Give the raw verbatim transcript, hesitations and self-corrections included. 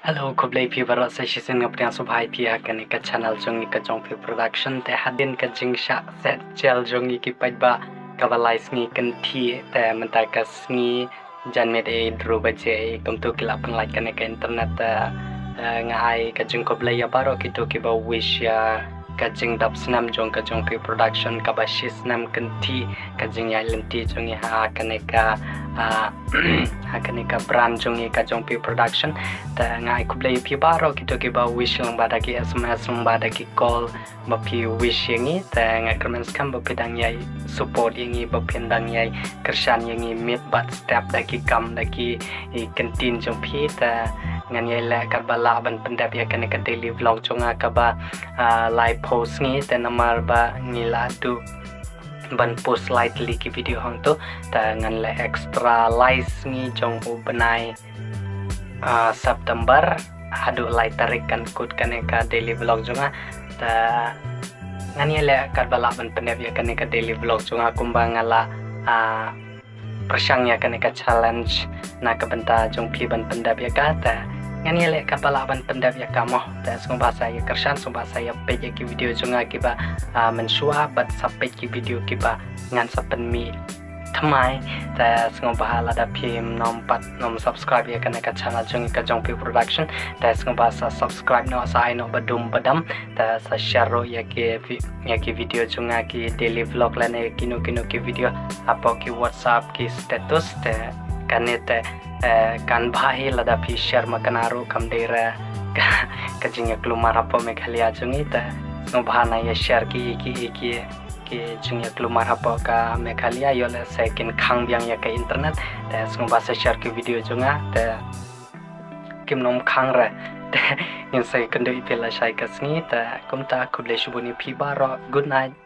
Hello, khublei phi baroh sa shisien, nga pdiang sngewbha ïa phi ha kane ka channel jong ngi ka Jong Phi Production. Te hadien ka jingshah set jel jong ngi ki paidbah kaba lai sngi kynthih, te mynta ka sngi janmiet e hynriew baje kumto ki la pynlait kane ka internet, te, eh, nga ai ka jingkhublei ïa baroh kito kiba wish ïa ka jingdap snem jong ka Jong Phi Production kaba shi snem kynthih ka jingïaid lynti jong ngi ha kane ka, ah, ha kane ka brand jong ngi ka Jong Phi Production. Te nga ai khublei ïa phi baroh kito kiba wish lyngba da ki S M S, lyngba da ki call, ba phi wish ïa ngi. Te nga kyrmen skhem ba phi dang ïai support ïa ngi, ba phin dang ïai kyrshan ïa ngi miet bad step da ki kam da ki, i, kyntien jong phi. Te ngan ïai leh katba lah ban pyndep ïa kane ka daily vlog jong nga kaba, ah, lai phew sngi, te namar ba ngi la duh ban post lai tylli ki video hangto, te ngan leh extra lai sngi jong u bnai, ah, September haduh lai tarik kan kut kane ka daily vlog jong nga. Te ngan ïai leh katba lah ban pyndep ïa kane ka daily vlog jong nga kumba nga la, ah, pyrshang ïa kane ka challenge na ka bynta jong phi ban pyndep ïa ka. Te ngan ïai leh katba lah ban pyndep ïa ka mo. Te sngewbha sa ïa kyrshan, sngewbha sa ïa peit ïa ki video jong nga kiba, ah, mynshuwa bad sa peit ki video kiba ngan sa pynmih thymmai. Te sngewbha lada phim nym pat nym subscribe ïa kane ka channel jong ngi ka Jong Phi Production, te sngewbha sa subscribe noh, sa ai noh ba dum ba dam. Te sa share ruh ïa ki vi-, ïa ki video jong nga ki daily vlog lane kino kino ki video hapoh ki WhatsApp ki status. Te kane te, eh, kan bha hi lada phi share, ma kane ruh kam dei re ka, ka jingïaklumar hapoh Meghalaya jong ngi. Te sngewbha na ïa share ki, ki, ki, ki jingïaklumar hapoh ka Meghalaya, ïoh lehse kin khang biang ïa ka internet. Te sngewbha sa share ki video jong nga, te kim nym khang re. Te ngin sa ïakynduh ïa phi lashai ka sngi. Te kumta khublei shibun ïa phi baroh. Good night.